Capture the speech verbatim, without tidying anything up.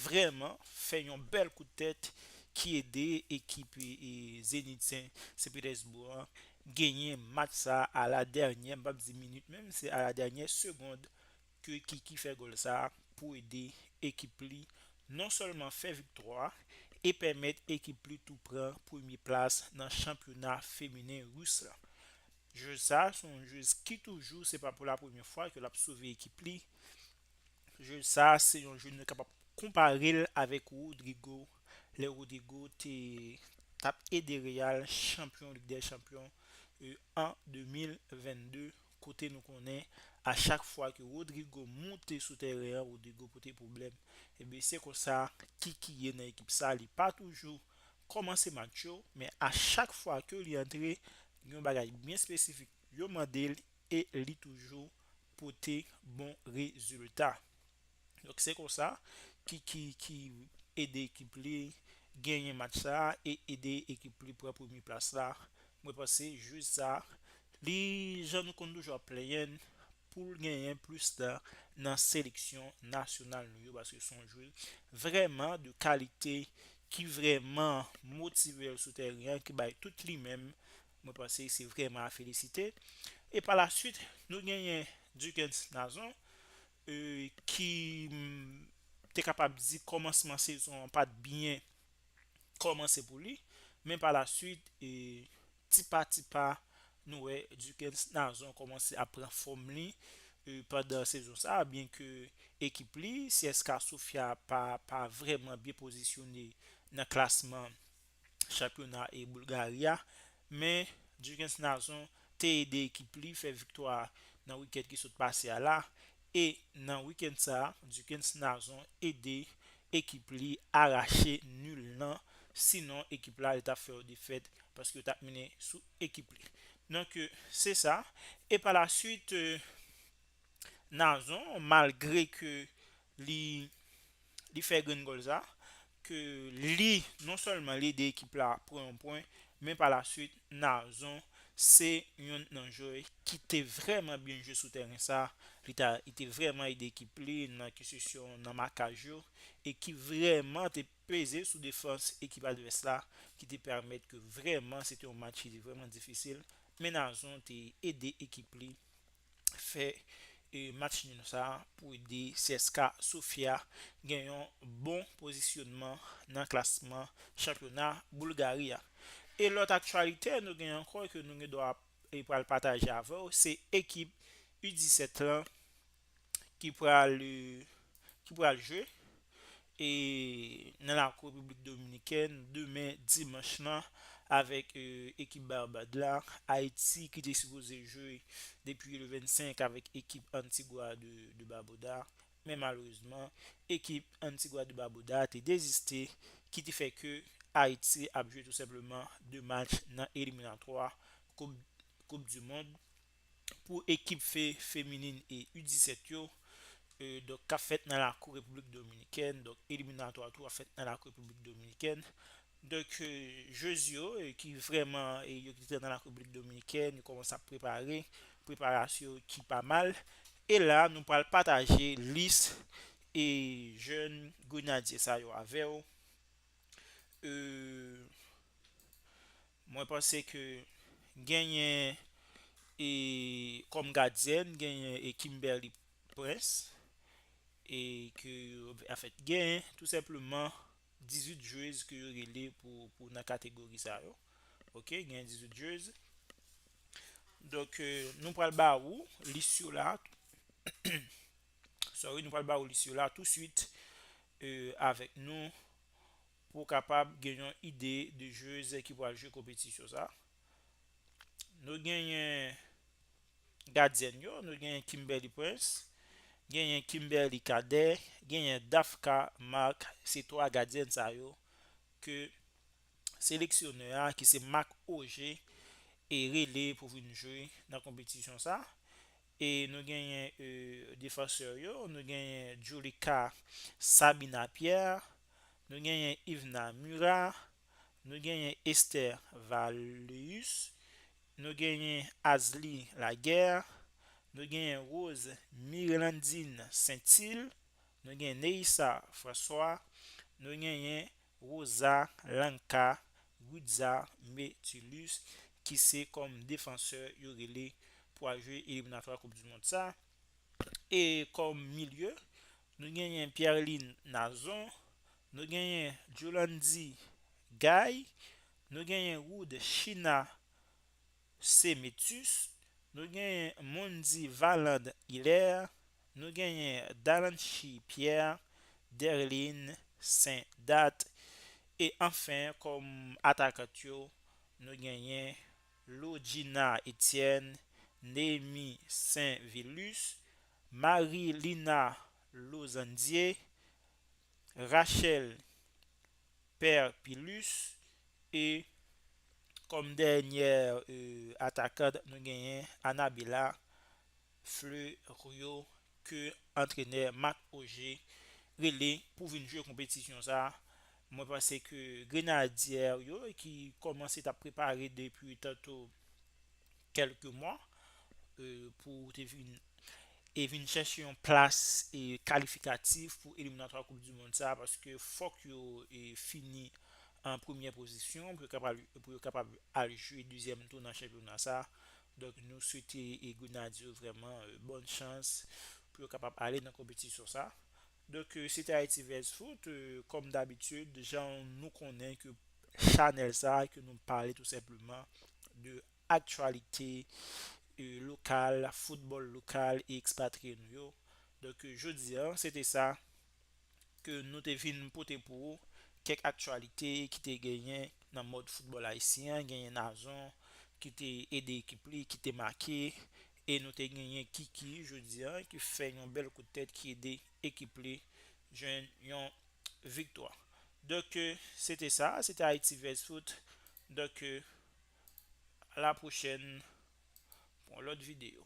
vrèman fè yon bèl kout tèt ki ede ekip e, e Zenit Sen, Sen Petèsbou an genyen match sa a la dènyè, m p ap di minit menm, se a la dènyè segond ke Kiki fè gòl sa a pou ede ekip li non sèlman fè viktwa a e pèmèt ekip li tou pran premye plas nan chanpyona feminen ris la. Jwèz sa a se yon jwèz ki toujou, se pa pou la premyè fwa ke l ap sove ekip li. Jwèz sa a se yon jwèz nou kapab konpare l avèk Rodrygo, lè Rodrygo te t ap ede Real chanpyon Lig dè Chanpyon e, an de mil vennde, kote nou konnen a chak fwa ke Rodrygo moute sou tèren an, Rodrygo pote pwoblèm. Ebyen, se konsa Kiki ye nan ekip sa, li pa toujou kòmanse match yo, men a chak fwa ke li antre, yon bagay byen espesifik yo mande l e li toujou pote bon rezilta. Donk, se konsa Kiki ki ede ekip li genyen match sa a e ede ekip li pran premye plas la. Mwen panse jwèz sa a, li jan nou konn toujou ap plenyen pou l genyen plis tan nan seleksyon nasyonal nou yo, paske se yon jwèz vrèman de kalite ki vrèman motive l sou tèren an, ki bay tout li menm. Mwen panse se vrèman a felisite. E pa la swit, nou genyen Duckens Nazon, e, ki m, te kapab di kòmansman sezon an pa t byen kòmanse pou li, men pa la swit, e, ti pa ti pa, nou wè Duckens Nazon kòmanse ap pran fòm li, e, pandan sezon sa a, byenke ekip li, C S K Sofia, pa, pa vrèman byen pozisyone nan klasman chanpyona e Boulgari a, men Duckens Nazon te ede ekip li fè viktwa nan wikenn ki sot pase a la, e nan wikenn sa a, Duckens Nazon ede ekip li arache nil lan, sinon ekip la li t ap fè yon defèt paske yo t ap mennen sou ekip li. Donk, e, se sa. E pa la swit, e, Nazon, malgre ke li, li fè grenn gòl sa, ke li, non sèlman li ede ekip la pran yon pwen, men pa la swit, Nazon se youn nan jwè ki te vrèman byen jwe sou tèren sa. Li ta, li te vrèman ede ekip li nan kesesyon, nan makaj yo, e ki vrèman te peze sou defans ekip advès la, ki te pèmèt ke vrèman se te yon match ki te vrèman difisil, men Nazon te ede ekip li fè, e, match nil sa a pou ede C S K Sofia gen yon bon pozisyonman nan klasman chanpyona Boulgari a. E lòt aktyalite nou gen ankò ke nou gen dwa, e, pral pataje avè w, se ekip U disèt lan ki pral, e, ki pral jwe, e, nan lakou Repiblik Dominikèn demen dimanch lan avèk, e, ekip Barbad la. Ayiti ki te sipoze jwe depi le vennsenk avèk ekip Antigua de, de Barbuda, men malerezman, ekip Antigua de Barbuda te deziste, ki te fè ke Ayiti ap jwe tou senpleman de match nan eliminatwa Koup, Koup di Mond pou ekip fe, feminin e U disèt yo, e, donk, k ap fèt nan lakou Repiblik Dominikèn. Donk, eliminatwa tou ap fèt nan lakou Repiblik Dominikèn. Donk, e, jwèz yo, e, ki vrèman, e, yo ki te nan lakou Repiblik Dominikèn, yo kòmanse ap prepare, preparasyon ki pa mal. E la, nou pral pataje lis e jèn grenadye sa yo avè w. E, mwen panse ke genyen, e, kòm gadyèn, genyen, e, Kimberly Prince, e ke, anfèt, genyen tou senpleman dizuit jwèz ke yo rele pou, pou nan kategori sa yo. Ok, genyen dizuit jwèz. Donk, e, nou pral ba ou lis yo la. Sorry, nou pral ba ou lis yo la touswit, e, avèk nou pou w kapab gen yon ide de jwèz ki pral jwe konpetisyon sa. Nou genyen gadyèn yo, nou genyen Kimberly Prince, genyen Kimberly Cadet, genyen Dafka Marc, se twa gadyèn sa yo ke seleksyonè a, ki se Marc Auger, e rele pou vin jwe nan konpetisyon sa. E nou genyen, e, defansè yo, nou genyen Julika Sabina Pierre, nou genyen Yvna Murat, nou genyen Esther Valeus, nou genyen Asly Laguerre, nou genyen Rose Mirlandine Saint-Île, Nou gen Neissa François, nou genyen Rosa Lanca Gudza Metulus, ki se kòm defansè yo rele pou al jwe eliminatwa Koup di Mond sa. E kòm milye, nou genyen Pierre-Lin Nazon, nou genyen Jolandy Guy, nou genyen Wood China Semetus, nou genyen Mondy Valand Hilaire, nou genyen Dalanchi Pierre, Derline Saint Dat, e anfen, kòm atakant yo, nou genyen Logina Etienne, Némi Saint Vilus, Marie Lina Lozandier, Rachel Perpilus, e kòm dènyè euh, atakant, nou genyen Anabela Fleurio, ke antrenè Marc Auger rele pou vin jwe konpetisyon sa. Mwen panse ke Grenadye yo ki kòmanse t ap prepare depi tanto kèlke mwa euh, pou te vin e vin chèche yon plas e kalifikatif pou eliminatwa Koup di Mond sa, paske fòk yo e fini an premyè pozisyon pou yo kapab pou yo kapab al jwe dezyèm tou nan chanpyona sa. Donk nou swete e Grenadye yo vrèman euh, bòn chans pou yo kapab ale nan konpetisyon sa. Donk euh, se te Ayiti vs Foot, euh, kòm dabitid, jan nou konnen ke chanèl sa ke nou pale tou senpleman de aktyalite euh, lokal, foutbòl lokal e ekspatriye nou yo. Donk euh, jodi a, se te sa ke nou te vin pote pou ou, kèk aktyalite ki te genyen nan mond foutbòl ayisyen an, genyen Nazon ki te ede ekip li, ki te make, e nou te genyen Kiki jodi a, ki fè yon bèl kout tèt, ki ede ekip li jwenn yon viktwa. Donk, euh, se te sa, se te Ayiti vs Foot. Donk, euh, a la pwochèn pou yon lòt videyo.